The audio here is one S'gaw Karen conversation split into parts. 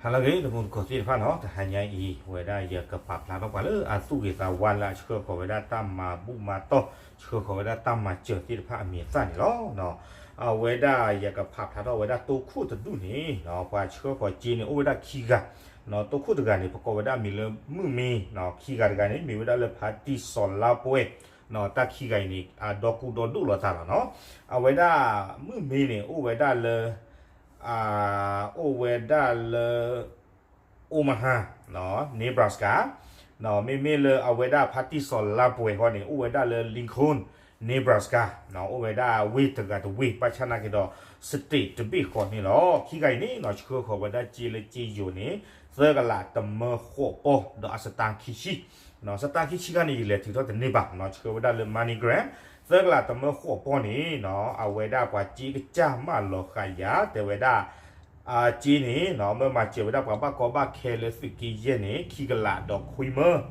ဟါလၢအဂ့ၤ တံၤသကိးသ့ၣ်တဖၣ်နီၤ, တဟါညါအံၤ ဝဲဒၣ်ယကပာ်ဖျါထီၣ်ပှၤလၢအသူၣ်ဂ့ၤသးဝါလၢအဆှၢဃီၤဝဲဒၣ်တၢ်မၤဘူၣ်မၤတီၢ် ဆှၢဃီၤဝဲဒၣ်တၢ်မၤစၢၤသ့ၣ်တဖၣ်အမံၤအသၣ်န့ၣ်လီၤ. အဝဲဒၣ်ယကပာ်ဖျါထီၣ်ဝဲဒၣ်တိခိၣ်တဒူၣ်န့ၣ် ပှၤဆှၢဃီၤစ့န့ၣ် အိၣ်ဝဲဒၣ်ခံဂၤ, တိခိၣ်တဂၤန့ၣ် ပကိးဝဲဒၣ်အမံၤလၢမုၢ်မ့ၢ်, ခံဂၤတဂၤန့ၣ် မ့ၢ်ဝဲဒၣ်လၢဖါတံၢ်စီၤလါပှဲၤ, တၢ်ခံဂၤအံၤန့ၣ် အဒီကိၢ်ဒီဒိၣ်လိာ်သးလီၤနီၤ. အဝဲဒၣ်မုၢ်မ့ၢ်န့ၣ် အိၣ်ဝဲဒၣ်လၢ အိၣ်ဝဲဒၣ်လၢ Omaha, Nebraska, မ့မ့ၢ်လၢအဝဲဒၣ်ဖါတံၢ်စီၤလါပှဲၤဃီန့ၣ် အိၣ်ဝဲဒၣ်လၢ Lincoln, Nebraska, အိၣ်ဝဲဒၣ်ဝ့ၢ်တဂၤတဝ့ၢ် ဘၣ်ဆၣ်နာ်က့ဒီး state တဘ့ၣ်ဃီန့ၣ်လီၤ. ခံဂၤအံၤန့ၣ် ဆှၢဃီၤဝဲဒၣ်စ့လၢစ့ယိၤန့ၣ် သၢကလးတမၢဃိးပီၢ် ဒီးအစတါခံဆံ စတါခံဆံခါန့ၣ် ယလဲၤထုးထီၣ်တန့ၢ်ဘၣ်, ဆှၢဝဲဒၣ်လၢ MoneyGram, သၢကလးတမၢဃိးပီၢ်န့ၣ် အဝဲဒၣ်ပှၤစ့ကစၢ်မၢလီၤဃာ်ယၤ တဲဝဲဒၣ် စ့န့ၣ် မၢမၤစၢၤဝဲဒၣ်ပှၤဘၣ်ကီဘၣ်ခဲလၢသုးက့ယဲၢ်န့ၣ် ခံကလးဒီးခွံမၢ,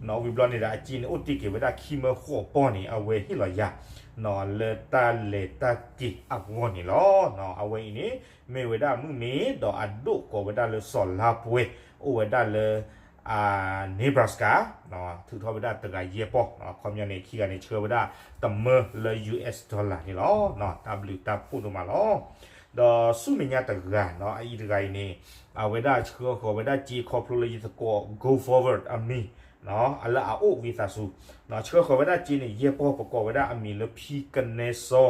ဝံၤဘျီန့ၣ်ဒီး အစ့န့ၣ်အိၣ်တ့ၢ်က့ၤဝဲဒၣ်ခံမၢဃိးပီၢ်န့ၣ် အဝဲဟ့ၣ်လီၤယၤ လၢတၢ်လဲၤတၢ်က့ၤအဂီၢ်န့ၣ်လီၤ. အဝဲအံၤန့ၣ် မ့ၢ်ဝဲဒၣ်မုၢ်မ့ၢ်ဒီးအဒိၣ်ကိးဝဲဒၣ်လၢစီၤလါပှဲၤ အိၣ်ဝဲဒၣ်လၢ Nebraska, ထုးထီၣ်ဝဲဒၣ်တဂၤယဲၢ်ပီၢ်, ခီပညီန့ၣ် ခံဂၤန့ၣ် ဆှၢဝဲဒၣ်တမၢလၢ US dollar န့ၣ်လီၤ. တၢ်ဘျုးတၢ်ဖှိၣ်ဒိၣ်မးလီၤ. ဒီးဆူမဲာ်ညါတဂၤနီၤ အအံၤတဂၤအံၤန့ၣ် အဝဲဒၣ်ဆှၢဃီၤဝဲဒၣ်စ့ခီဖျိလၢယသကိး Go Forward အမံၤ လၢအအိၣ်ဝံသးစူၤ, ဆှၢဃီၤဝဲဒၣ်စ့န့ၣ် ယဲၢ်ပီၢ် ပကိးဝဲဒၣ်အမံၤလၢ ဖံကနဲစီ,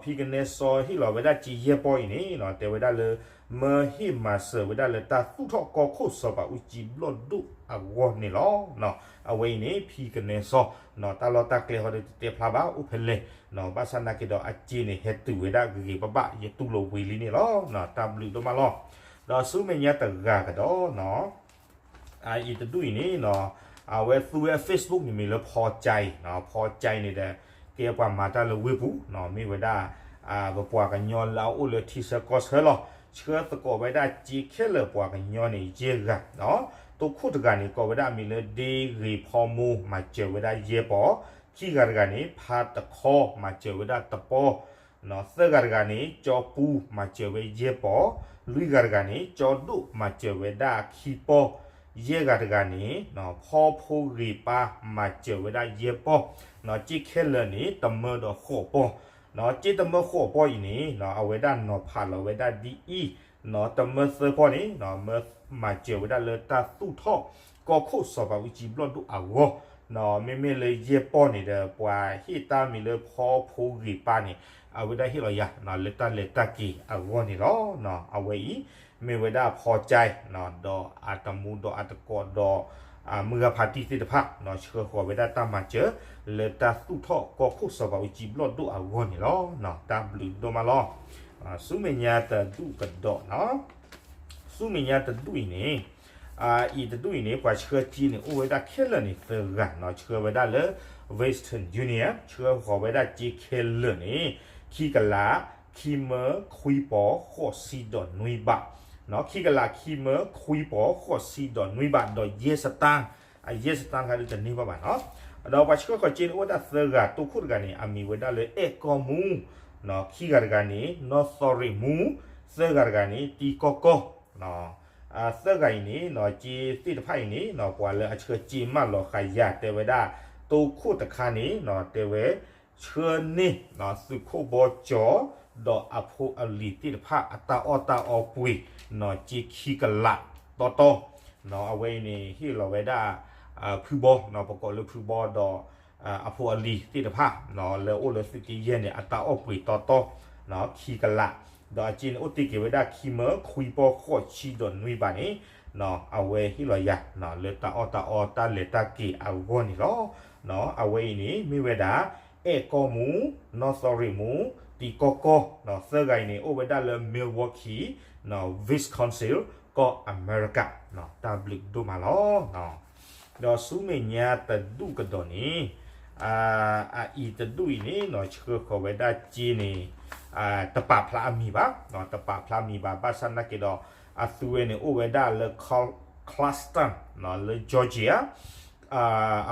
ဖံကနဲစီဟ့ၣ်လီၤဝဲဒၣ်စ့ယဲၢ်ပီၢ်အံၤန့ၣ် တဲဝဲဒၣ်လၢ မၢဟ့ၣ်မၤစၢၤဝဲဒၣ်လၢတၢ်သူၣ်ထီၣ်ကီၢ်ခိၣ်စီၤပၤအူကၠံဘျီၣ်ဒိၣ်အဂီၢ်န့ၣ်လီၤ. အဝဲအံၤန့ၣ် ဖံကနဲစီ တၢ်လီၢ်တၢ်ကျဲဟီဒီးတတဲဖျါဘၣ် အိၣ်ဖဲလဲၣ်, ဘၣ်ဆၣ်နာ်က့ဒီးအစ့န့ၣ် ဟဲတုၤဝဲဒၣ်ဂ့ၤဂ့ၤဘၣ်ဘၣ် ယတူၢ်လိာ်ဝံၤလံန့ၣ်လီၤ. တၢ်ဘျုးဒိၣ်မးလီၤ. ဒီးဆူမဲာ်ညါတဂၤကဒီးနီၤ အအံၤတဒူၣ်အံၤန့ၣ် အဝဲသူဝဲအ Facebook န့ၣ်မ့ၢ်လၢဖီကၠဲ, ဖီကၠဲန့ၣ်ဒီး ကဲပှၤမၤတၢ်လၢဝ့ၢ်ပူၤ မ့ၢ်ဝဲဒၣ် ပပှၤကညီလၢအအိၣ်လၢထံဆၢကီၢ်ဆၢလီၤ. ဆှၢသကိးဝဲဒၣ်စ့ခဲလၢာ်ပှၤကညီန့ၣ် ယဲၢ်ဂၤ, တိခိၣ်တဂၤန့ၣ် ကိးဝဲဒၣ်အမံၤလၢ ဒ့ဂ့ၤဖီမိၢ် မၤစၢၤဝဲဒၣ်ယဲၢ်ပီၢ်, ခံဂၤတဂၤန့ၣ် ဖါတခီ မၤစၢၤဝဲဒၣ်တပီၢ် သၢဂၤတဂၤန့ၣ် ကၠီပူ မၤစၢၤဝဲယဲၢ်ပီၢ်, လွံၢ်ဂၤတဂၤန့ၣ် ကၠီဒိၣ် မၤစၢၤဝဲဒၣ်ခံပီၢ်, ယဲၢ်ဂၤတဂၤန့ၣ် ဖီဖိဂ့ၤပၢ် မၤစၢၤဝဲဒၣ်ယဲၢ်ပီၢ်, စ့ခဲလၢာ်န့ၣ် တမၢဒီးဃိးပီၢ်, စ့တမၢဃိးပီၢ်အံၤန့ၣ် အဝဲဒၣ်နီၤဖးလီၤဝဲဒၣ်ဒ်အံၤ, တမၢသၢပီၢ်န့ၣ် မၢမၤစၢၤဝဲဒၣ်လၢတၢ်သူၣ်ထီၣ်ကီၢ်ခိၣ်စီၤပၤအူကၠံဘျီၣ်ဒိၣ်အဂီၢ်, မ့မ့ၢ်လၢယဲၢ်ပီၢ်န့ၣ်ဒီး ပှၤဟ့ၣ်တၢ်မံၤလၢဖီဖိဂ့ၤပၢ်န့ၣ် အဝဲဒၣ်ဟ့ၣ်လီၤယၤ လၢတၢ်လဲၤတၢ်က့ၤအဂီၢ်န့ၣ်လီၤ. အဝဲအံၤ မ့ၢ်ဝဲဒၣ်ဖီကၠဲ ဒီးအတမူဒီးအတကိးဒီး မုၢ်ဂၤဖါတံၢ်သ့ၣ်တဖၣ် ဆှၢဃီၤဝဲဒၣ်တၢ်မၤစၢၤ လၢတၢ်သူၣ်ထီၣ်ကီၢ်ခိၣ်စီၤပၤအူကၠံဘျီၣ်ဒိၣ်အဂီၢ်န့ၣ်လီၤ. တၢ်ဘျုးဒိၣ်မးလီၤ. ဆူမဲာ်ညါတဒူၣ်ကဒီးနီၤ ဆူမဲာ်ညါတဒူၣ်အံၤန့ၣ် အအံၤတဒူၣ်အံၤန့ၣ် ပှၤဆှၢစ့န့ၣ် အိၣ်ဝဲဒၣ်ခဲလၢာ်န့ၣ် သၢဂၤနီၤ ဆှၢဝဲဒၣ်လၢ Western Union ဆှၢဃီၤဝဲဒၣ်စ့ခဲလၢာ်န့ၣ် ခံကလး ခံမၢ ခွံပီၤ ဃိးဆံဒီးနွံဘး, ခံကလး ခံမၢ ခွံပီၤ ဃိးဆံဒီးနွံဘး ဒီးယဲၢ်စတၣ်, အယဲၢ်စတၣ်ခါဒုးတန့ၢ်ဘၣ်ဘၣ်နီၤ. ဒီးပှၤဆှၢဃီၤစ့န့ၣ် အိၣ်ဝဲဒၣ်သၢဂၤ တိခိၣ်တဂၤန့ၣ် အမံၤဝဲဒၣ်လၢအဲၣ်ကီၢ်မူ ခံဂၤတဂၤန့ၣ် နီၢ်သီရ့ၣ်မူ, သၢဂၤတဂၤန့ၣ် တံၤကီၢ်ကီၢ် သၢဂၤအံၤန့ၣ် စ့သ့ၣ်တဖၣ်အံၤန့ၣ် ပှၤလၢအဆှၢစ့မၢလီၤဃာ်ယၤ တဲဝဲဒၣ် တိခိၣ်တခါန့ၣ် တဲဝဲ ဆှၢန့ၢ် သုးခိၣ်ဘီကၠီ ဒီးအဖိအလံၤသ့ၣ်တဖၣ် အတၢ်အီၣ်တၢ်အီပှ့ၤ စ့ခံကလးတီတီ အဝဲအံၤန့ၣ် ဟ့ၣ်လီၤဝဲဒၣ် ဖုဘီ ပကိးလၢဖုဘီဒီး အဖိအလံၤသ့ၣ်တဖၣ် လၢအိၣ်လၢသုးက့ယဲၢ်န့ၣ် အတၢ်အီၣ်ပှ့ၤတီတီ ခံကလး, ဒီးအစ့န့ၣ်အိၣ်တ့ၢ်က့ၤဝဲဒၣ်ခံမၢ ခွံပီၤ ဃိးဆံဒီးနွံဘးန့ၣ် အဝဲဟ့ၣ်လီၤယၤ လၢတၢ်အီၣ်တၢ်အီ တၢ်လဲၤတၢ်က့ၤအဂီၢ်န့ၣ်လီၤ. အဝဲအံၤန့ၣ် မ့ၢ်ဝဲဒၣ် အဲၣ်ကီၢ်မူ, နီၢ်သီရ့ၣ်မူ, တံၤကီၢ်ကီၢ်, သၢဂၤအံၤန့ၣ် အိၣ်ဝဲဒၣ်လၢ Milwaukee, Wisconsin, ကီၢ်အမဲရကၤ, တၢ်ဘျုးဒိၣ်မးလီၤ. ဒီးဆူမဲာ်ညါတဒူၣ်ကဒီးန့ၣ် အအံၤတဒူၣ်အံၤန့ၣ် ဆှၢဃီၤဝဲဒၣ်စ့န့ၣ် တပာ်ဖျါအမံၤဘၣ်, တပာ်ဖျါအမံၤဘၣ် ဘၣ်ဆၣ်နာ်က့ဒီး အသုဝဲန့ၣ်အိၣ်ဝဲဒၣ်လၢ Clarkston လၢ Georgia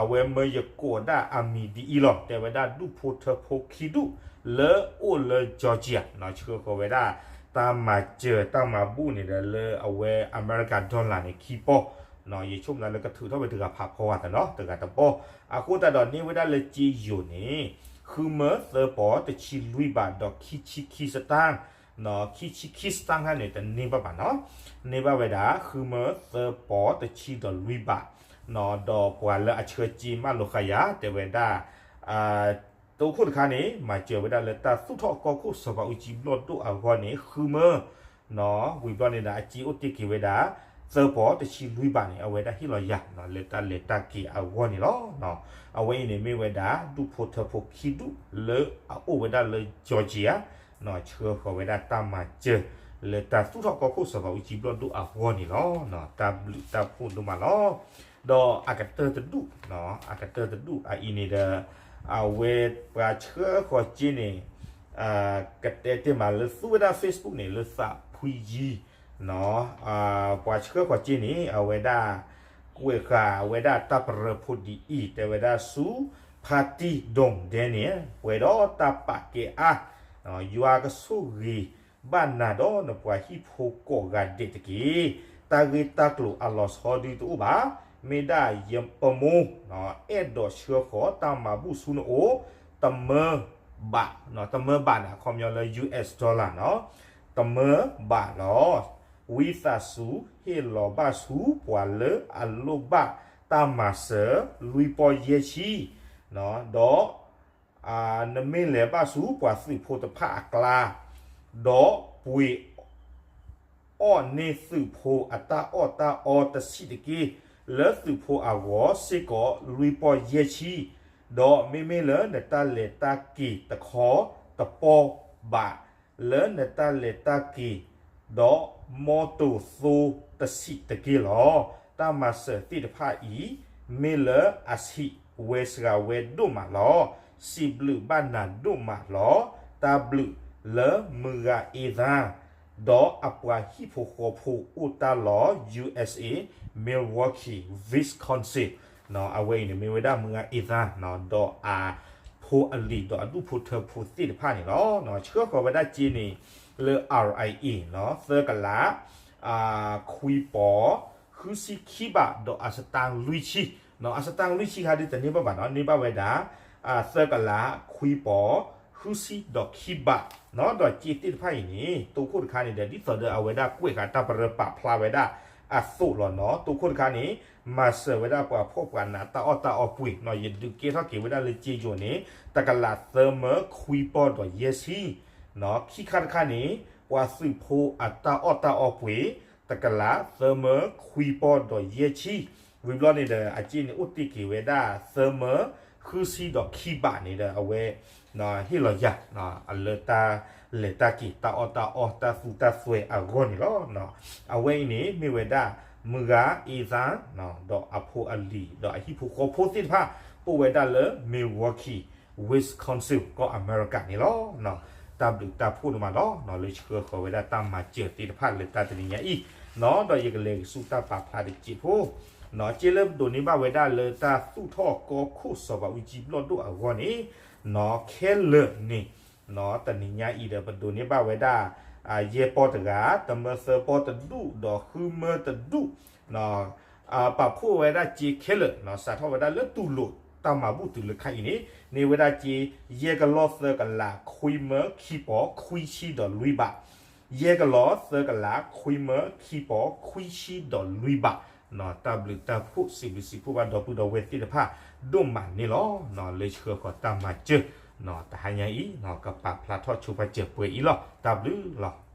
အဝဲမၢယကိးဒၣ်အမံၤဒ်အံၤလီၤ. တဲဝဲဒၣ်ဒူၣ်ဖိထၢဖိခံဒူၣ် လၢအိၣ်လၢ Georgia ဆှၢဃီၤဝဲဒၣ် တၢ်မၤစၢၤတၢ်မၤဘူၣ်န့ၣ်ဒီး လၢအဝဲအမဲရကၤ dollar န့ၣ် ခံပီၢ်, ယဆိကမိၣ်လၢကထုးထီၣ်ဝဲတဂၤဖးဖီဝဲသးနီၤ တဂၤတပီၢ်. အဃိသတးဒီး န့ၢ်ဝဲဒၣ်လၢကၠ့ယိၤန့ၣ် ဃုမၢသၢပီၢ်တဆံလွံၢ်ဘးဒီး ခံဆံခံ စတၢၣ် ခံဆံခံ စတၣ်ခါန့ၣ် တန့ၢ်ဘၣ်ဘၣ်နီၤ. န့ၢ်ဘၣ်ဝဲဒၣ် ဃုမၢသၢပီၢ်တဆံဒီးလွံၢ်ဘး, ဒီးပှၤလၢအဆှၢကၠ့မးလိာ်ဃာ်ယၤ တဲဝဲဒၣ် တိခိၣ်တခါန့ၣ် မၤစၢၤဝဲဒၣ်လၢတၢ်သူၣ်ထီၣ်ကီၢ်ခိၣ်စီၤပၤအူကၠံဘျီၣ်ဒိၣ်အဂီၢ်န့ၣ် ဃုမၢ ဝံၤဘျီန့ၣ်ဒီး အကၠ့အိၣ်တ့ၢ်က့ၤဝဲဒၣ် သၢပီၢ်တဆံလွံၢ်ဘးန့ၣ် အဝဲဒၣ်ဟ့ၣ်လီၤယၤ လၢတၢ်လဲၤတၢ်က့ၤအဂီၢ်န့ၣ်လီၤ. အဝဲအံၤန့ၣ်မ့ၢ်ဝဲဒၣ် ဒူၣ်ဖိထၢဖိခံဒူၣ်လၢအအိၣ်ဝဲဒၣ်လၢ Georgia ဆှၢဃီၤဝဲဒၣ်တၢ်မၤစၢၤ လၢတၢ်သူၣ်ထီၣ်ကီၢ်ခိၣ်စီၤပၤအူကၠံဘျီၣ်ဒိၣ်အဂီၢ်န့ၣ်လီၤ. တၢ်ဘျုးတၢ်ဖှိၣ်ဒိၣ်မးလီၤ. ဒီးအကတၢၢ်တဒူၣ်, အကတၢၢ်တဒူၣ်အအံၤန့ၣ်ဒီး အဝဲပှၤဆှၢဃီၤကၠ့န့ၣ် ကတဲတ့ၢ်မးလၢသူဝဲဒၣ် Facebook န့ၣ် လၢသးဖှံယံၤ ပှၤဆှၢဃီၤကၠ့န့ၣ် အဝဲဒၣ် ကွဲးဃာ်ဝဲဒၣ်တၢ်ပရၢဖိဒ်အံၤ တဲဝဲဒၣ်ဆူ ဖါတံၢ်ဒိၣ်ဒဲန့ၣ် ပှဲၤဒီးတၢ်ပာ်ကဲအါ ယွၤကဆိၣ်ဂ့ၤဘၣ်နၤဒီးနပှၤဟံၣ်ဖိကိးဂၤဒဲးတက့ၢ်. တၢ်ဂ့ၢ်တၢ်ကျိၤအလီၤဆီဒုတအိၣ်ဘၣ်. မ့ၢ်ဒၣ်ယပမိၢ် အဲၣ်ဒိးဆှၢဃီၤတၢ်မၤဘူၣ်ဆူနအိၣ် တမၢဘး, တမၢဘးန့ၣ် အခီပညီလၢ US dollar နီၤ, တမၢဘးလီၤ. ဝံသးစူၤဟ့ၣ်လီၤဘၣ်ဆူပှၤလၢအလိၣ်ဘၣ်တၢ်မၤစၢၤ လွံၢ်ပီၢ်ယဲၢ်ဆံ ဒီး နမ့ၢ်လဲၤဘၣ်ဆူပှၤသုးဖိတဖၣ်အကျါ ဒီးပှ့ၤ အီၣ်န့ၢ်သုးဖိအတၢ်အီၣ်တၢ်အီတဆံးတက့ၢ်. လၢသုးဖိအဂီၢ်စ့ၢ်ကီးလွံၢ်ပီၢ်ယဲၢ်ဆံ, ဒီးမ့မ့ၢ်လၢနတၢ်လဲၤတၢ်က့ၤတခီတပီၢ်ဘး, လၢနတၢ်လဲၤတၢ်က့ၤ ဒီးမီတိၢ်သိတဆံးတက့ၢ်လီၤ. တၢ်မၤစၢၤသ့ၣ်တဖၣ်အံၤ မ့ၢ်လၢအဆံးဝဲစှၤဝဲဒိၣ်မးလီၤ. စံးဘျုးဘၣ်နၤဒိၣ်မးလီၤ. တၢ်ဘျုးလၢမုၢ်ဂၤအ့သါ ဒီးအပှၤဟံၣ်ဖိဃီဖိအိၣ်တၢ်လီၢ် USA Milwaukee Wisconsin အဝဲအံၤန့ၣ်မ့ၢ်ဝဲဒၣ်မုၢ်ဂၤအ့သါ ဒီးအဖိအလံၤဒီးအဒူၣ်ဖိထၢဖိသ့ၣ်တဖၣ်န့ၣ်လီၤ. ဆှၢဃီၤဝဲဒၣ်ကၠ့န့ၣ် လၢ RIA သၢကလး ခွံပီၢ် ဃုဆံခံဘး ဒီးအစတၣ်လွံၢ်ဆံ, အစတၣ်လွံၢ်ဆံခါဒ်တန့ၢ်ဘၣ်ဘၣ်နီၤ, န့ၢ်ဘၣ်ဝဲဒၣ် သၢကလး ခွံပီၢ် ဃုဆံဒီးခံဘး, ဒီးကၠ့သ့ၣ်တဖၣ်အံၤန့ၣ် တိခိၣ်တခါန့ၣ်ဒီး ဒ်သိးဒီးအဝဲဒၣ်ကွဲးဃာ်တၢ်ပရၢပာ်ဖျါဝဲဒၣ်အသိးလီၤနီၤ. တိခိၣ်တခါန့ၣ် မၤစၢၤဝဲဒၣ်ပှၤဖှီၣ်ပှၤနးတၢ်အီၣ်တၢ်အီပှ့ၤနီၤ, ယဒုးကဲထီၣ်က့ၤဝဲဒၣ်လၢကၠ့ယိၤန့ၣ် တကလးသၢမၢခွံပီၢ်ဒီးယဲၢ်ဆံ, ခံခါတခါန့ၣ် ပှၤသုးဖိအတၢ်အီၣ်တၢ်အီပှ့ၤ တကလးသၢမၢခွံပီၢ်ဒီးယဲၢ်ဆံ, ဝံၤဘျီန့ၣ်ဒီး အကၠ့န့ၣ်အိၣ်တ့ၢ်က့ၤဝဲဒၣ် သၢမၢဃုဆံဒီးခံဘးန့ၣ်ဒီး အဝဲ ဟ့ၣ်လီၤယၤ လၢတၢ်လဲၤတၢ်က့ၤ တၢ်အီၣ်တၢ်အီ တၢ်သူတၢ်သွဲအဂီၢ်န့ၣ်လီၤ. အဝဲအံၤန့ၣ်မ့ၢ်ဝဲဒၣ် မုၢ်ဂၤအ့သါ ဒီးအဖိအလံၤ ဒီးအဟံၣ်ဖိဃီဖိသ့ၣ်တဖၣ် အိၣ်ဝဲဒၣ်လၢ Milwaukee Wisconsin ကီၢ်အမဲရကၤန့ၣ်လီၤ. တၢ်ဘျုးတၢ်ဖှိၣ်ဒိၣ်မးလီၤ လၢဆှၢဃီၤဝဲဒၣ်တၢ်မၤစၢၤသ့ၣ်တဖၣ်လၢတၢ်တနံၤညါအံၤ, ဒီးယကလဲၤကဆူတၢ်ပာ်ဖျါတစဲးဖိ, ကၠ့လၢပဒိးန့ၢ်ဘၣ်ဝဲဒၣ်လၢတၢ်သူၣ်ထီၣ်ကီၢ်ခိၣ်စီၤပၤအူကၠံဘျီၣ်ဒိၣ်အဂီၢ်န့ၣ်, ခဲလၢာ်န့ၣ် တနံၤညါအံၤဒီး ပဒိးန့ၢ်ဘၣ်ဝဲဒၣ် ယဲၢ်ပီၢ်တဂၤ, တမၢသၢပီၢ်တဒူၣ်, ဒီးဃုမၢတဒူၣ်, ပာ်ဖှိၣ်ဝဲဒၣ်ကၠ့ခဲလၢာ် စးထီၣ်ဝဲဒၣ်လၢတူၢ်လိာ်တၢ်မၤဘူၣ်တုၤလၢခဲအံၤန့ၣ် န့ၢ်ဝဲဒၣ်ကၠ့ ယဲၢ်ကလီၢ်သၢကလး ခွံမၢခံပီၢ် ခွံဆံဒီးလွံၢ်ဘး, ယဲၢ်ကလီၢ်သၢကလး ခွံမၢခံပီၢ် ခွံဆံဒီးလွံၢ်ဘး, တၢ်ဘျုးတၢ်ဖှိၣ်စံးဘျုးစံးဖှိၣ်ဘၣ်ဒီပုၢ်ဒီဝဲၢ်သ့ၣ်တဖၣ် ဒိၣ်မးန့ၣ်လီၤ. လၢဆှၢဃီၤတၢ်မၤစၢၤ တဟါညါအံၤ ကပာ်ဖျါထီၣ်ဆိပာ်စၢၤပှဲၤအံၤလီၤ. တၢ်ဘျုးလီၤ.